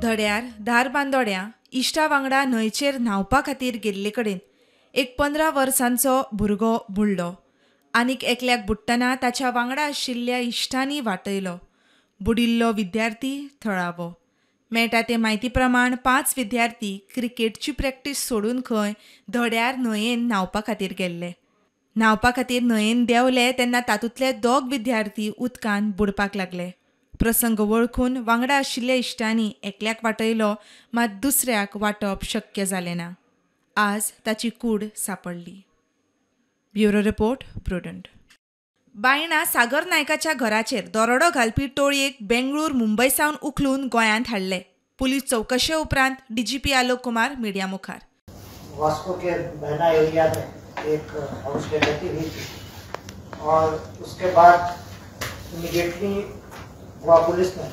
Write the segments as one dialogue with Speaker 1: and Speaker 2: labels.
Speaker 1: धड्यार धारबांदोड्यां इश्टा वांगडा न्हंयचेर न्हांवपा खातीर गेल्ले कडेन एक 15 वर्सांचो भुरगो बुडलो. आनीक एकल्याक बुडटना ताच्या वांगडा आशिल्ल्या इश्टांनी वाटयलो. बुडिल्लो विद्यार्थी थळावो. मेळटा ते म्हायती प्रमाण 5 विद्यार्थी क्रिकेटची प्रॅक्टीस सोडून खंय धड्यार न्हंयेन न्हांवपा खातीर गेल्ले. न्हांवपा खातीर न्हंयेन देंवले तेन्ना तातूंतले 2 विद्यार्थी उदकान बुडपाक लागले. प्रसंग वळखून वांगडा आशिल्ल्या इश्टांनी एकल्याक वाटयलो, मात दुसऱ्याक वाटप शक्य जालें ना. आज ताची कूड सापडली. Bureau report, Prudent. Baina Sagar नायकाच्या घराचेर दरोडो घालपी टोळयेक बेंगळूर मुंबय सावन उखलून गोंयांत हाडले. पुलीस चवकशे उपरांत डीजीपी आलोक कुमार मिडिया मुखार.
Speaker 2: वास्को के बायना एरिया में एक हाउस डकैती हुई थी और उसके बाद इमीडिएटली गोवा पुलिस ने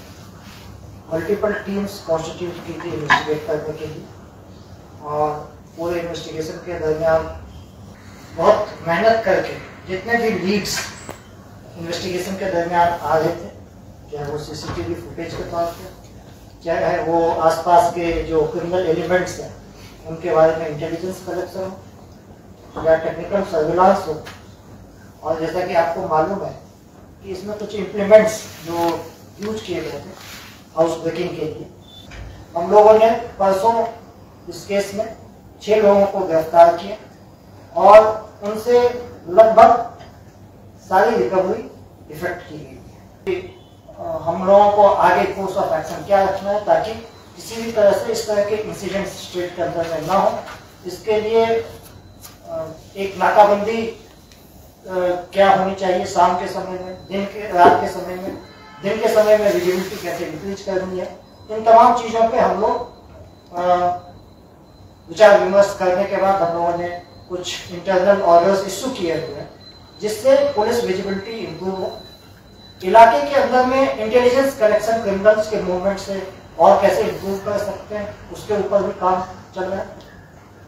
Speaker 2: मल्टीपल टीम्स कॉन्स्टिट्यूट की थी इन्वेस्टिगेट करने के लिए और पूरे इन्वेस्टिगेशन के दरमियान बहुत मेहनत करके जितने भी लीड्स इन्वेस्टिगेशन के दरमियान आ रहे थे, चाहे वो सीसीटीवी फुटेज के तौर पे, चाहे वो आसपास के जो क्रिमिनल एलिमेंट्स हैं उनके बारे में इंटेलिजेंस कलेक्शन हो या टेक्निकल सर्विलांस हो, और जैसा कि आपको मालूम है कि इसमें कुछ इम्प्लीमेंट्स जो यूज किए गए थे हाउस ब्रेकिंग के लिए, हम लोगों ने परसों इस केस में 6 लोगों को गिरफ्तार किया और उनसे लगभग सारी रिकवरी इफेक्ट की गई है। हम लोगों को आगे कोर्स ऑफ एक्शन क्या रखना है ताकि किसी भी तरह से इस तरह के इंसिडेंट स्टेट के अंदर में ना हो, इसके लिए एक नाकाबंदी क्या होनी चाहिए शाम के समय में, दिन के, रात के समय में, दिन के समय में विजिबिलिटी कैसे इंक्रीज करनी है, इन तमाम चीज़ों पे हम लोग विचार विमर्श करने के बाद हम लोगों ने कुछ इंटरनल ऑर्डर्स इशू किए हुए हैं जिससे पुलिस विजिबिलिटी इम्प्रूव हो, इलाके के अंदर में इंटेलिजेंस कलेक्शन क्रिमिनल्स के मूवमेंट से और कैसे इम्प्रूव कर सकते हैं उसके ऊपर भी काम चल रहा है,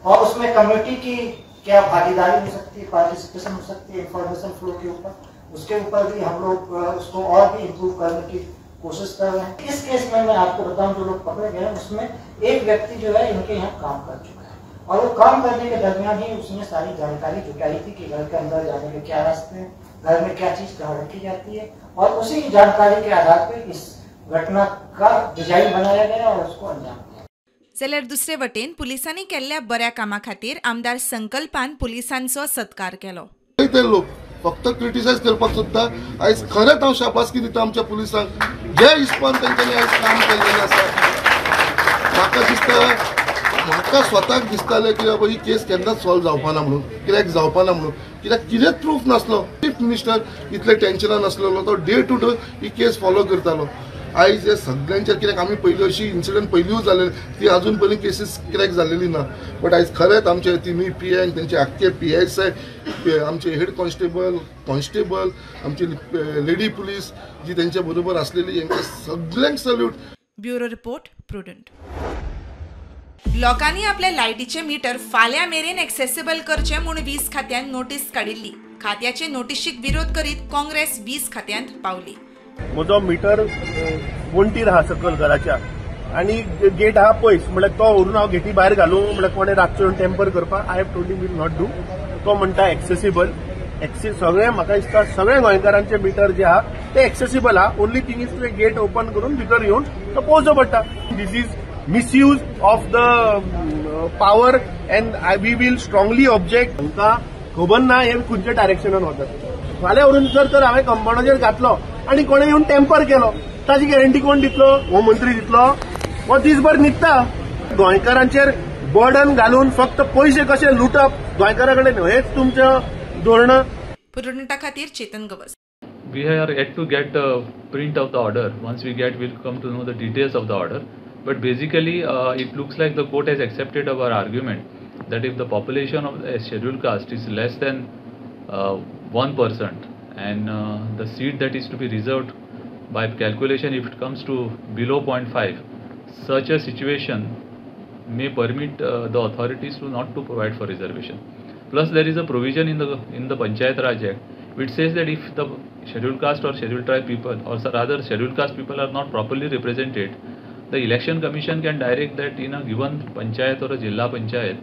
Speaker 2: और उसमें कम्युनिटी की क्या भागीदारी हो सकती है, पार्टिसिपेशन हो सकती है इंफॉर्मेशन फ्लो के ऊपर, उसके ऊपर भी हम लोग उसको और भी इम्प्रूव करने की कोशिश कर रहे हैं। इस केस में मैं आपको बताऊं जो लोग पकड़े गए उसमें एक व्यक्ति जो है इनके यहाँ काम कर चुका है और वो काम करने के दरमियान ही उसने सारी जानकारी जुटाई थी कि घर के अंदर जाने के क्या रास्ते हैं, घर में क्या चीज़ कहाँ रखी जाती है, और उसी जानकारी के आधार पर इस घटना का डिजाइन बनाया गया और उसको अंजाम दिया।
Speaker 1: जाल्यार दुसरे वटेन पुलिसांनी केल्ल्या बऱ्या कामा खातीर आमदार संकल्पान पुलिसांचो सत्कार केलो.
Speaker 3: ते लोक फक्त क्रिटिसायज करपाक सोदता. आयज खरेंच हांव शाबासकी दिता आमच्या पुलिसांक, जे हिसपान तेंच्यांनी आयज काम केल्लें आसा. म्हाका दिसता, म्हाका स्वताक दिसतालें की बाबा ही केस केन्नाच सॉल्व जावपाना म्हणून, क्रॅक जावपाना म्हणून, कित्याक कितेंच प्रूफ नासलो. चीफ मिनिस्टर इतले टेन्शनान आसलेलो, तो day to day he case follow करतालो. आयज हे सगळ्यांच्या, कित्याक आमी पयलीं अशी इन्सिडंट पयलींच जालेली, ती अजून पर्यंत केसीस क्रॅक जालेली ना. बट आयज खरेंच आमचे तिनूय पी एन, तेंचे आख्खे पी एस I, आमचे हेड कॉन्स्टेबल, कॉन्स्टेबल, आमची लेडी पुलीस जी तेंच्या बरोबर आसलेली, हेंकां सगळ्यांक सल्यूट.
Speaker 1: Bureau report, Prudent. लोकांनी आपल्या लायटीचे मीटर फाल्यां मेरेन एक्सेसिबल करचे म्हूण वीज खात्यान नोटीस काडिल्ली. खात्याचे नोटिशीक विरोध करीत काँग्रेस वीज खात्यांत पावली.
Speaker 4: म्हजो मिटर वण्टीर आहा सकयल घराच्या आनी गेट आहा पयस, म्हणल्यार तो व्हरून हांव गेटी भायर घालूं म्हणल्यार कोणें रातचो येवन टेम्पर करपाक, I have told will not do. तो म्हणटा एक्सेसिबल, सगळें म्हाका दिसता सगळ्या गोंयकारांचे मिटर जे आहा ते एक्सेसिबल आहा. ओनली थिंग is तुवें गेट ओपन करून भितर येवन तो पोवचो पडटा. This is misuse of the power and we will strongly object. तांकां खबर ना हे खंयच्या डायरेक्शनान वतात. फाल्यां व्हरून जर तर हांवें कंपाउंडाचेर घातलो आनी कोणें येवन टेम्पर केलो, ताची गॅरंटी कोण दितलो? हो मंत्री दितलो? हो दीसभर न्हिदता. गोंयकारांचेर बर्डन घालून फक्त पयशे कशे लुटप गोंयकारा कडेन, हेच तुमचें धोरण.
Speaker 1: प्रुडंटा खातीर Chetan Gawas.
Speaker 5: We are yet to get the print of the order. Once we get, we'll come to know the details of the order. But basically, it looks like the court has accepted our argument that if the population of a scheduled caste is less than 1% and the seat that is to be reserved by calculation, if it comes to below 0.5, such a situation may permit the authorities to not to provide for reservation. Plus, there is a provision in the Panchayat Raj Act which says that if the scheduled caste or scheduled tribe people, or rather scheduled caste people, are not properly represented, The Election Commission can direct that in a given panchayat or a jilla panchayat,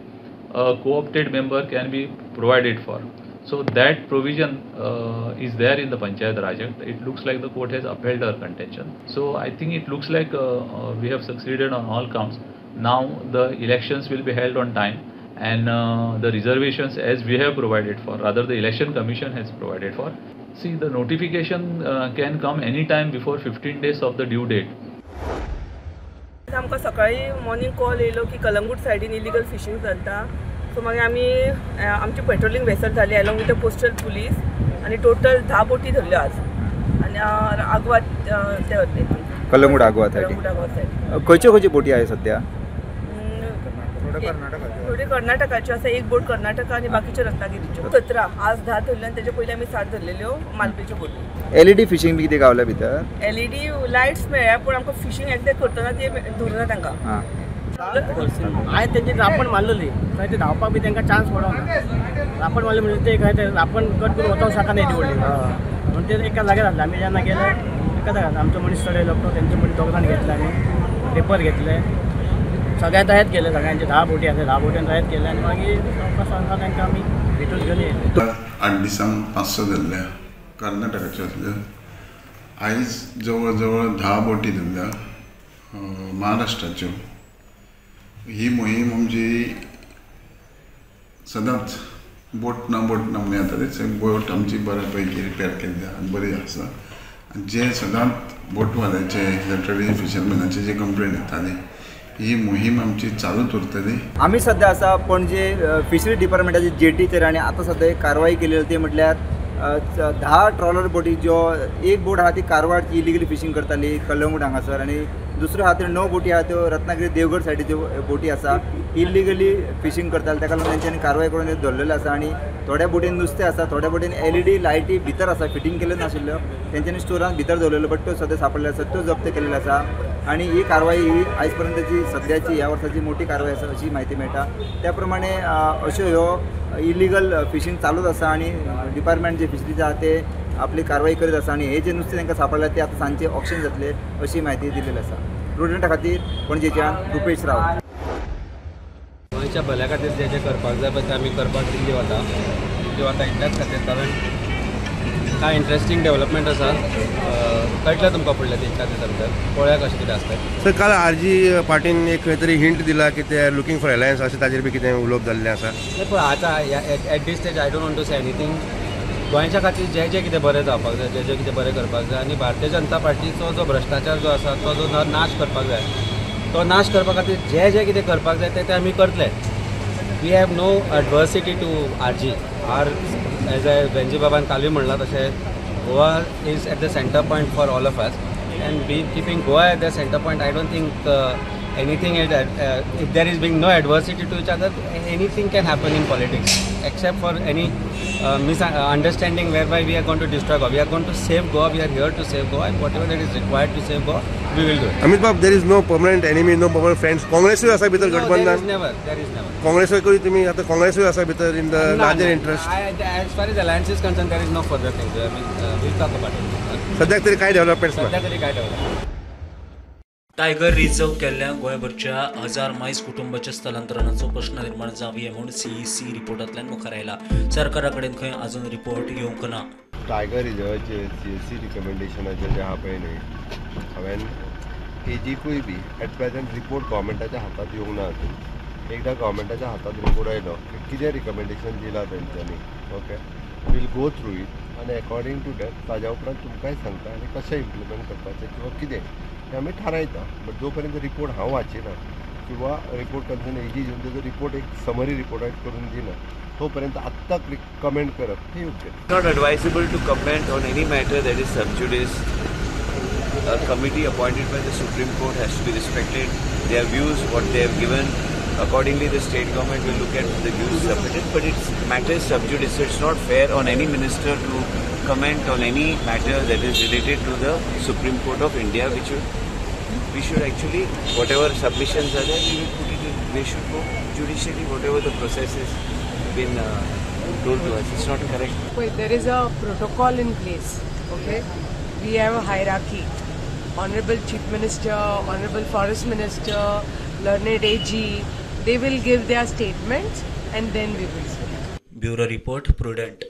Speaker 5: a co-opted member can be provided for. So that provision is there in the Panchayat Raj Act. It looks like the court has upheld our contention. So I think it looks like we have succeeded on all counts. Now the elections will be held on time, and the reservations as we have provided for, rather the Election Commission has provided for. See, the notification can come any time before 15 days of the due date.
Speaker 6: आमकां सकाळी morning call येयलो की कलंगूट सायडीन illegal fishing चलता. So मागीर आमी आमची patrolling vessel जाली along with the coastal police आनी टोटल 10 बोटी धरल्यो आज आनी आगवाद ते वतले
Speaker 7: कलंगूट आगवाद सायडीन. खंयच्यो खंयच्यो बोटी आसा सद्या?
Speaker 6: थोड्यो कर्नाटकाच्यो आसा, एक बोट कर्नाटका आनी बाकीच्यो रत्नागिरीच्यो. 17 आज 10 धरल्यो आनी तेजे पयलीं आमी 7 धरलेल्यो मालपेच्यो बोटी.
Speaker 7: एलईडी फिशींग बी कितें गावल्या भितर?
Speaker 6: एलईडी लायट्स मेळ्ळ्या पूण आमकां फिशींग एकदां करतना ते धरूना तांकां.
Speaker 8: हांवें तेंची रांपण मारलेली, थंय ते धांवपाक बी तांकां चान्स पडोना. रांपण मारली म्हणजे ते खंय ते रांपण कट करून वचोंक शकना येदी व्हडली, म्हणून ते एका जाग्यार आसले. आमी जेन्ना गेले एका जाग्यार आमचो मनीस चडयलो तो तेंचे मनीस दोग जाण घेतले, आमी पेपर घेतले, सगळ्यांत तयार केले. सगळ्यांचे 10 बोटी आसले, 10 बोटयान तयार केले आनी मागीर सावकास तांकां आमी भेटून घेवन येयले.
Speaker 9: 8 दिसांक 500 धरल्या कर्नाटकाच्यो आसल्यो. आयज जवळ जवळ 10 बोटी धरल्या महाराष्ट्राच्यो. ही मोहीम आमची सदांच बोट ना बोट ना म्हणून येता, तेच बोट आमची बऱ्या पैकी रिपेर केल्ली आनी बरी आसा. आनी जे सदांच बोटवाल्याचे ट्रेडिशनल फिशरमॅनाचे जे कंप्लेन येताली ही मोहीम आमची चालूच उरतली.
Speaker 7: आमी सद्या आसा पणजे फिशरी डिपार्टमेंटाचे जेटीचेर आनी आतां सद्या एक कारवाई केलेली ती म्हटल्यार 10 ट्रॉलर बोटी, ज्यो एक बोट आहा ती कारवारची इलिगली फिशींग करताली कलंगूट हांगासर, आनी दुसऱ्यो आहा त्यो 9 बोटी आहा त्यो रत्नागिरी देवगड सायडीच्यो बोटी आसा इलिगली फिशींग करताले. ताका लागून तेंच्यांनी कारवाय करून ते धरलेले आसा. आनी थोड्या बोटीन नुस्तें आसा, थोड्या बोटीन एलईडी लायटी भितर आसा, फिटींग केल्यो नाशिल्ल्यो, तेंच्यांनी स्टोरान भितर दवरलेल्यो, बट त्यो सद्या सापडल्यो आसा, त्यो जप्त केलेल्यो आसा. आनी ही कारवाई ही आयज पर्यंतची सद्याची ह्या वर्साची मोठी कारवाई आसा अशी म्हायती मेळटा. त्या प्रमाणे अश्यो ह्यो इलिगल फिशींग चालूच आसा आनी डिपार्टमेंट जे फिशरीज आहा ते आपली कारवाई करीत आसा आनी हे जे नुस्तें तांकां सापडलां ते आतां सांजचे ऑक्शन जातले अशी म्हायती दिलेली आसा. प्रुडंटा खातीर पणजेच्यान रुपेश रावत.
Speaker 10: गोंयच्या भल्या खातीर जे जे करपाक जाय पळय ते आमी करपाक दिल्ली वता, दिल्ली वता इतल्याच खातीर, कारण कांय इंट्रस्टींग डेवलपमेंट आसा. कळटलें तुमकां फुडल्या 3-4 दिसां भितर, पळोवया कशें कितें आसता.
Speaker 11: सर, काल आरजी पार्टीन एक खंय तरी हिंट दिला की ते are looking for alliance, अशें ताजेर बी कितें उलोवप जाल्लें आसा?
Speaker 10: पळय आतां at this stage I don't want to say anything. गोंयच्या खातीर जें जें कितें बरें जावपाक जाय, जें जें कितें बरें करपाक जाय आनी भारतीय जनता पार्टीचो जो भ्रश्टाचार जो आसा तो जो नाश करपाक जाय, तो नाश करपा खातीर जें जें कितें करपाक जाय तें आमी करतले. We have no adversity to RG. Our as a Venzy बाबान कालूय म्हणलां तशें Goa is at the center point for all of us, and be keeping Goa at the center point, I don't think anything if there is being no adversity to each other, anything can happen in politics except for any misunderstanding whereby we are going to destroy Goa. We are going to save Goa. We are here to save Goa, and whatever that is required to save Goa, we will do it.
Speaker 11: Amit Bab, there is no permanent enemy, no permanent friends. Congress asa bhitar गठबंधन?
Speaker 10: No, there is never. There is never.
Speaker 11: Congress करी तुम्ही आता Congress asa bhitar in the larger interest.
Speaker 10: As far as alliance is concerned, there is no further thing. I mean, we'll talk about it.
Speaker 11: सध्या तरी काय developments?
Speaker 10: सध्या तरी काय development?
Speaker 12: Tiger reserve केल्ल्या गोंयभरच्या 1000 मायज कुटुंबाच्या स्थलांतरणाचो प्रश्न निर्माण जावये म्हूण सीईसी रिपोर्टांतल्यान मुखार आयला. सरकारा कडेन खंय अजून रिपोर्ट येवंक ना.
Speaker 13: टायगर रिझर्वाचेर सीएसी रिकमेंडेशनाचेर जे आहा पळय न्ही, हांवें एजीकूय बी एट प्रेझेंट रिपोर्ट गव्हर्मेंटाच्या हातांत येवंक ना अजून. एकदां गव्हर्मेंटाच्या हातांत रिपोर्ट आयलो की कितें रिकमेंडेशन दिलां तेंच्यांनी, okay, we'll go through it आनी एकॉर्डिंग टू that ताज्या उपरांत तुमकांय सांगता आनी कशें इम्प्लिमेंट करपाचें किंवा कितें तें आमी थारायता. बट जो पर्यंत रिपोर्ट हांव वाचिना किंवा रिपोर्ट कन्सर्न एजी घेवन तेजो रिपोर्ट एक समरी रिपोर्ट करून दिना तो पर्यंत आत्तां कमेंट करप हें योग्य.
Speaker 14: Not advisable to comment on any matter that is sub judice. A committee appointed by the Supreme Court has to be respected. Their views, what they have given, accordingly the state government will look at the views submitted. But it's matter is sub judice, so it's not fair on any minister to comment on any matter that is related to the Supreme Court of India, which we should actually, whatever submissions are there, we will put it in, we should go judicially, whatever the process has been told to us. It's not correct.
Speaker 15: Well, there is a protocol in place, okay? We have a hierarchy. Honorable Chief Minister, Honorable Forest Minister, Learned AG, they will give their statements and then we will see.
Speaker 12: Bureau report, Prudent.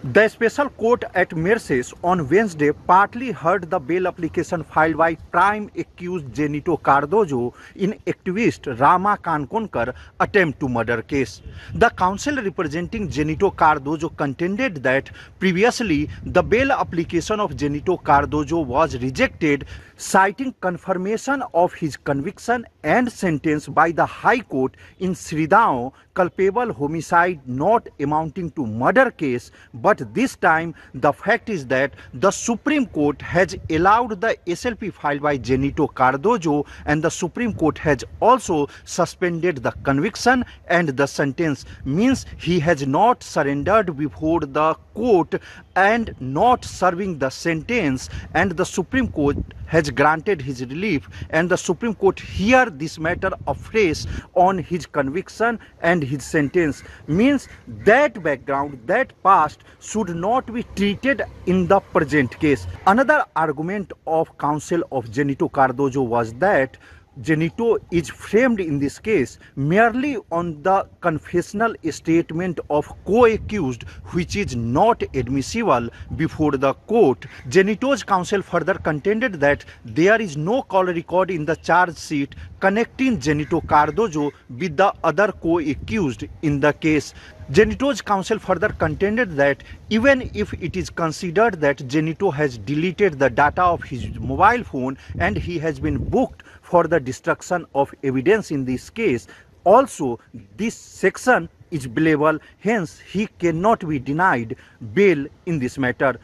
Speaker 16: The special court at Merces on Wednesday partly heard the bail application filed by prime accused Zenito Cardozo in activist Rama Kankonkar attempt to murder case. The counsel representing Zenito Cardozo contended that previously the bail application of Zenito Cardozo was rejected, citing confirmation of his conviction and sentence by the High Court in Sridao culpable homicide not amounting to murder case. But this time the fact is that the Supreme Court has allowed the SLP filed by Zenito Cardozo, and the Supreme Court has also suspended the conviction and the sentence, means he has not surrendered before the court and not serving the sentence, and the Supreme Court has granted his relief, and the Supreme Court hear this matter afresh on his conviction and his sentence. Means that background, that past should not be treated in the present case. Another argument of counsel of Zenito Cardozo was that Zenito is framed in this case merely on the confessional statement of co-accused, which is not admissible before the court. Zenito's counsel further contended that there is no call record in the charge sheet connecting Zenito Cardozo with the other co-accused in the case. Zenito's counsel further contended that even if it is considered that Zenito has deleted the data of his mobile phone and he has been booked for the destruction of evidence in this case, also this section is believable, hence he cannot be denied bail in this matter.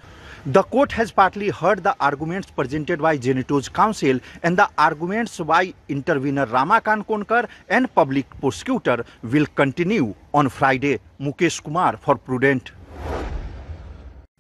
Speaker 16: The court has partly heard the arguments presented by Zenito's counsel, and the arguments by intervener Rama Kankonkar and public prosecutor will continue on Friday. Mukesh Kumar for Prudent.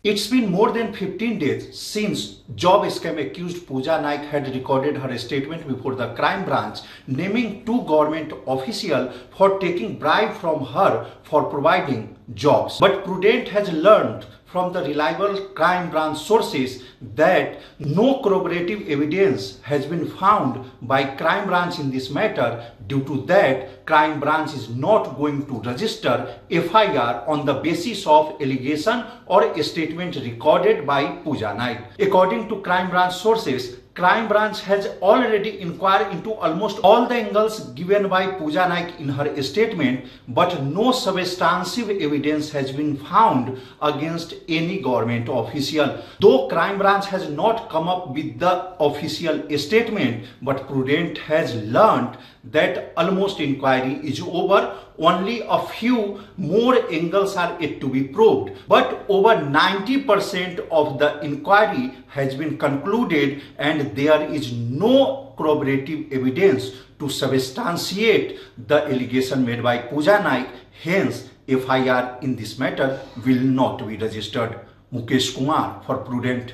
Speaker 16: It's been more than 15 days since job scam accused Pooja Naik had recorded her statement before the crime branch, naming two government officials for taking bribe from her for providing jobs. But Prudent has learned from the reliable crime branch sources that no corroborative evidence has been found by crime branch in this matter. Due to that, crime branch is not going to register FIR on the basis of allegation or a statement recorded by Pooja Naik. According to crime branch sources, crime branch has already inquired into almost all the angles given by Pooja Naik in her statement, but no substantive evidence has been found against any government official. Though crime branch has not come up with the official statement, but Prudent has learned that almost inquiry is over. Only a few more angles are yet to be probed, but over 90% of the inquiry has been concluded and there is no corroborative evidence to substantiate the allegation made by Pooja Naik. Hence, FIR in this matter will not be registered. Mukesh Kumar for Prudent.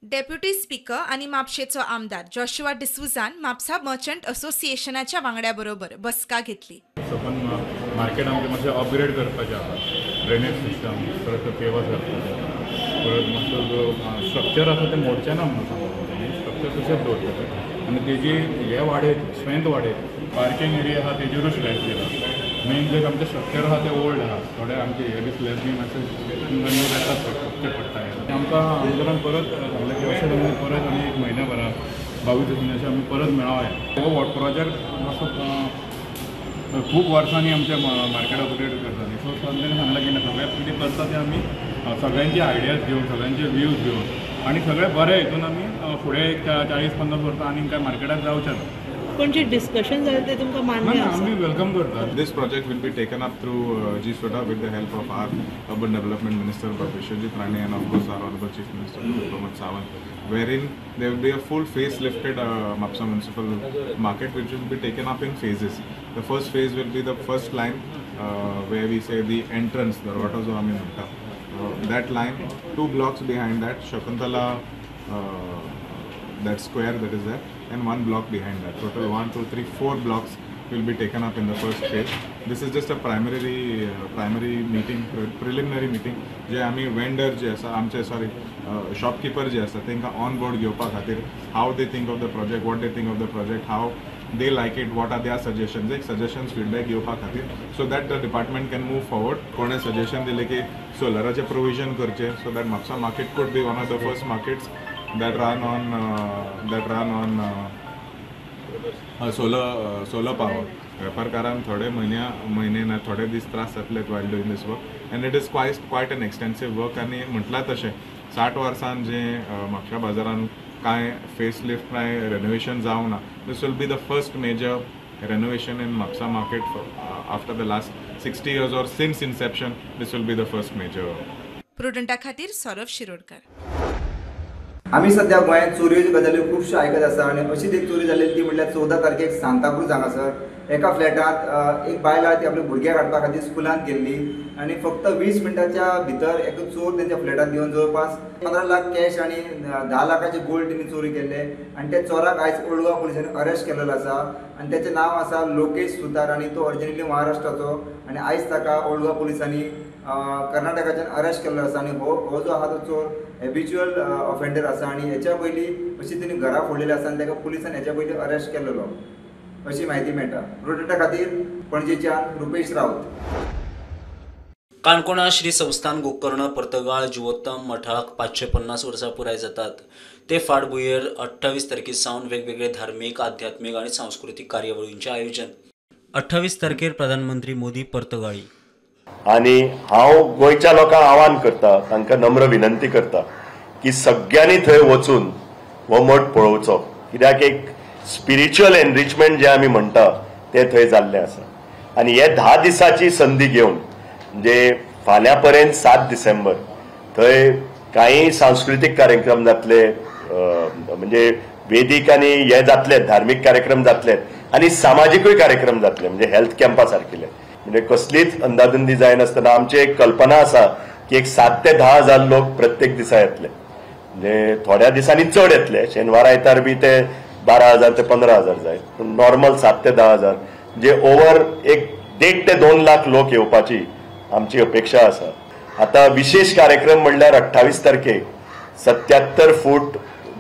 Speaker 1: Deputy speaker आनी म्हापशेचो आमदार Joshua डिसूझान Mapusa merchant असोसिएशनाच्या वांगड्या बरोबर बसका घेतली.
Speaker 17: सपन market आमचें मातशें upgrade करपाचें आसा, ड्रेनेज सिस्टम, परत पेवर्स घालपाचें, परत मातसो जो स्ट्रक्चर आसा तें मोडचें ना म्हणून सांगता, स्ट्रक्चर तशेंच दवरपाचें आनी तेजी हे वाडयत, स्ट्रेंथ वाडयत, पार्कींग एरिया आसा तेजेरूय स्ट्रेंथ दिला. मेन जे आमचें स्ट्रक्चर आसा तें ओल्ड आसा, थोडे आमचे हे बी स्लॅब बी मातशे करचे पडटा. आमकां आमदारान परत सांगलें की अशें आमी परत आनी एक म्हयन्या भरान 22 दिसांनी अशें आमी परत मेळोया. हो प्रोजेक्ट मातसो खूब वर्सांनी आमचें मार्केट अपग्रेड करतालीं. सो तांणी सांगलें की ना, सगळें कितें करता तें आमी सगळ्यांची आयडियाज घेवन, सगळ्यांचे व्यूज घेवन आनी सगळें बरें हितून आमी फुडें एक 40-50 वर्सां आनी कांय मार्केटाक जावचें ना.
Speaker 18: पण जे डिस्कशन जालें तें तुमकां मान्य आसा?
Speaker 17: आमी welcome करता.
Speaker 19: This project will be taken up through GSODA with the help of our Urban Development Minister Vishwajit Rane and of course our Honorable Chief Minister Pramod Sawant, wherein there will be a full facelifted Mapsa Municipal Market which will be taken up in phases. The first phase will be the first line where we say the entrance, the Rota जो आमी म्हणटा, that line, 2 blocks behind that, Shakuntala, that square that is there, and 1 block behind that. Total 1, 2, 3, 4 blocks will be taken up in the first phase. This is just a primary meeting, preliminary meeting. जे आमी vendor जे आसा आमचे, sorry, shopkeeper जे आसा तांकां on board घेवपा खातीर how they think of the project, what they think of the project, how they like it, what are their suggestions, एक suggestions feedback घेवपा खातीर so that the department can move forward. कोणें suggestion दिलें की सोलराचें provision करचें so that Mapusa market could be one of the first markets that run on solar power. वेपारकारांक थोडे म्हयने ना थोडे दीस त्रास जातले while doing this work and it is quite an extensive work. आनी म्हटलां तशें 60 वर्सान जें म्हापशा बाजारान कांय फेस लिफ्ट कांय रेनोवेशन जावंक ना, this will be the first major renovation in Mapusa market after the last 60 years or since inception. This will be the first major.
Speaker 1: प्रुडंटा खातीर सौरभ शिरोडकर.
Speaker 7: आमी सध्या गोंयांत चोरयेच्यो गजाली खुबश्यो आयकत आसा आनी अशीच एक चोरी जाल्ली ती म्हटल्यार 14 तारखेक सांताक्रूज हांगासर एका फ्लॅटांत एक बायल आहा ती आपल्या भुरग्याक हाडपा खातीर स्कुलांत गेल्ली आनी फक्त 20 मिनटाच्या भितर एक चोर तेंच्या फ्लॅटांत घेवन जवळपास 15 लाख कॅश आनी 10 लाखाचे गोल्ड तेणी चोरी केल्ले आनी त्या चोराक आयज ओल्ड गोवा पुलिसांनी अरेस्ट केल्लो आसा आनी तेचें नांव आसा लोकेश सुतार आनी तो ओरिजिनली महाराष्ट्राचो आनी आयज ताका ओल्ड गोवा पुलिसांनी कर्नाटकाच्यान अरेस्ट केल्लो आसा आनी हो जो आहा तो चोर हॅबिच्युअल ऑफेंडर आसा आनी हेच्या पयलीं अशी तेणी घरां फोडलेली आसा आनी ताका पुलिसान हेच्या पयलीं अरेस्ट केल्लो अशी म्हायती मेळटा. प्रुडंटा खातीर पणजेच्यान रुपेश राऊत.
Speaker 12: काणकोणा श्री संस्थान गोकर्ण पर्तगाळ जिवोत्तम मठाक 550 वर्सां पुराय जातात. ते फाटभुंयेर 28 तारखे सावन वेगवेगळे धार्मीक, आध्यात्मीक आनी सांस्कृतीक कार्यावळींचें आयोजन. 28 तारखेर प्रधानमंत्री मोदी पर्तगाळी.
Speaker 13: आनी हांव गोंयच्या लोकांक आव्हान करता, तांकां नम्र विनंती करता की सगळ्यांनी थंय वचून हो मठ पळोवचो, कित्याक एक स्पिरिच्युअल एनरिचमेंट जे आमी म्हणटा तें थंय जाल्लें आसा. आनी हे 10 दिसाची संदी घेवन म्हणजे फाल्यां पर्यंत 7 डिसेंबर थंय कांय सांस्कृतीक कार्यक्रम जातले, म्हणजे वेदीक आनी हे जातले, धार्मीक कार्यक्रम जातले आनी सामाजिकूय कार्यक्रम जातले, म्हणजे हेल्थ कॅम्पा सारकिले. म्हणजे कसलीच अंदाधुंदी जायनासतना आमची एक कल्पना आसा की एक 7 ते 10 हजार लोक प्रत्येक दिसा येतले, म्हणजे थोड्या दिसांनी चड येतले, शेनवार आयतार बी ते 12 हजार ते 15 हजार जाय, पूण नॉर्मल 7 ते 10 हजार म्हणजे ओवर एक 1.5 ते 2 लाख लोक येवपाची आमची अपेक्षा आसा. आतां विशेष कार्यक्रम म्हणल्यार 28 तारखेक 77 फूट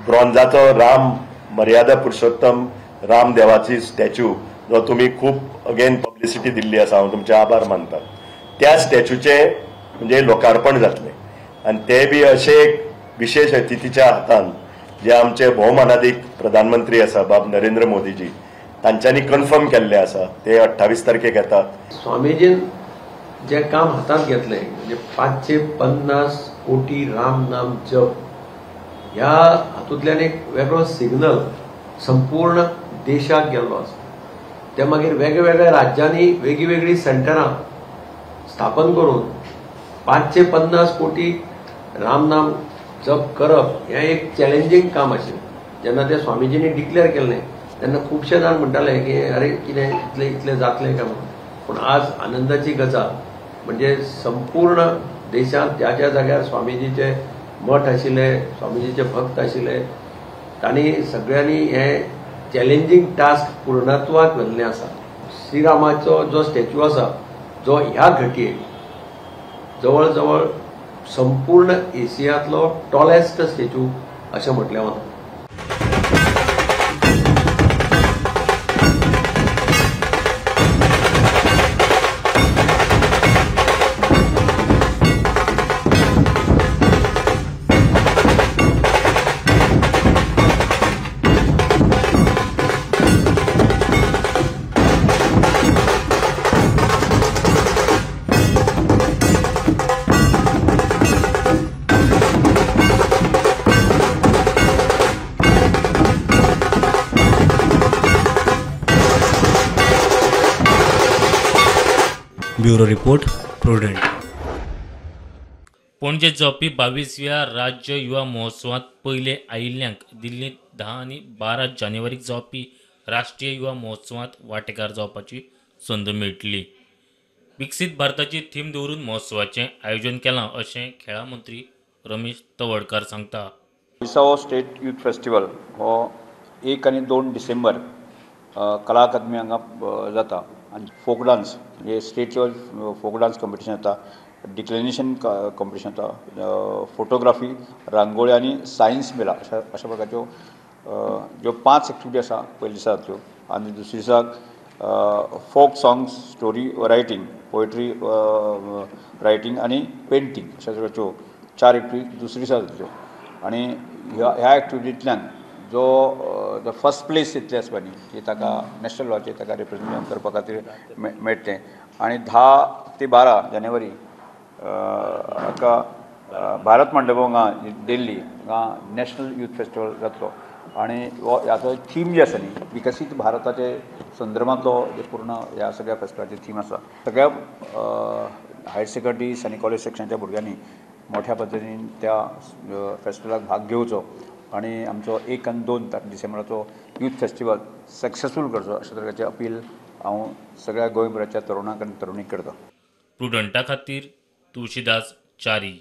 Speaker 13: ब्रॉन्झाचो राम मर्यादा पुरुषोत्तम राम देवाची स्टॅच्यू जो तुमी खूब अगेन पब्लिसिटी दिल्ली आसा, हांव तुमचे आभार मानता, त्या स्टॅच्यूचें म्हणजे लोकार्पण जातलें आनी ते बी अशें एक विशेष अतिथीच्या हातान जे आमचे भोवमानादीक प्रधानमंत्री आसा बाब नरेंद्र मोदीजी तांच्यांनी कन्फर्म केल्ले आसा, ते 28 तारखेक येतात.
Speaker 20: स्वामीजीन जे काम हातांत घेतलें म्हणजे 550 कोटी राम नाम जप ह्या हातूंतल्यान एक वेगळो सिग्नल संपूर्ण देशाक गेल्लो आसा. ते मागीर वेगवेगळ्या राज्यांनी वेगळीं वेगळीं सेंटरां स्थापन करून 550 कोटी राम नाम जप करप हें एक चॅलेंजींग काम आशिल्लें. जेन्ना ते स्वामीजींनी डिक्लेअर केल्लें तेन्ना खुबशे जाण म्हणटाले की अरे कितें इतलें इतलें जातलें काय म्हणून, पूण आज आनंदाची गजाल म्हणजे संपूर्ण देशांत ज्या ज्या जाग्यार स्वामीजीचे मठ आशिल्ले, स्वामीजीचे भक्त आशिल्ले, तांणी सगळ्यांनी हें चॅलेंजींग टास्क पूर्णत्वाक व्हेल्लें आसा. श्रीरामाचो जो स्टॅच्यू आसा जो ह्या घटयेक जवळ जवळ संपूर्ण एशियांतलो टॉलेस्ट स्टॅच्यू अशें म्हटलें वता.
Speaker 12: Bureau report, Prudent.
Speaker 21: Panaji जावपी 22व्या राज्य युवा महोत्सवांत पयले आयिल्ल्यांक दिल्लींत 10 आनी 12 जानेवारीक जावपी राष्ट्रीय युवा महोत्सवांत वांटेकार जावपाची संद मेळटली. विकसीत भारताची थीम दवरून महोत्सवाचें आयोजन केलां अशें खेळां मंत्री रमेश तवडकार सांगता.
Speaker 22: 22वो स्टेट यूथ फेस्टिवल हो 1 आनी 2 डिसेंबर कला अकादमी हांगा जाता आनी फोक डान्स म्हणजे state level folk dance competition जाता. डिक्लेनेशन कॉम्पिटिशन जाता, फोटोग्राफी, रांगोळी आनी सायन्स मेला अशा अशा प्रकारच्यो ज्यो 5 एक्टिविटी आसा पयल्या दिसा जातल्यो. आनी दुसऱ्या दिसाक folk songs, story writing, poetry writing आनी पेंटींग अशा तरेच्यो 4 एक्टिविटी दुसऱ्या दिसा जातल्यो. आनी ह्या एक्टिविटींतल्यान जो फर्स्ट प्लेस येतली आसपा न्ही ती ताका नॅशनल लेवलाचेर ताका रिप्रेजेंट करपा खातीर मेळटलें. आनी 10 ते 12 जानेवारी हाका भारत मंडपम हांगा दिल्ली हांगा नॅशनल यूथ फेस्टिवल जातलो. आनी हाचो थीम जी आसा न्ही विकसीत भारताचे संदर्भांतलो जे पूर्ण ह्या सगळ्या फेस्टिवलाची थीम आसा. सगळ्या हायर सेकंडरी आनी कॉलेज सेक्शनाच्या भुरग्यांनी मोठ्या पद्दतीन त्या फेस्टिवलाक भाग घेवचो आनी आमचो 1 आनी 2 डिसेंबराचो यूथ फेस्टिवल सक्सेसफूल करचो अशा तरेचे अपील हांव सगळ्या गोंयभराच्या तरुणांक आनी तरुणीक करता.
Speaker 21: प्रुडंटा खातीर तुळशीदास च्यारी.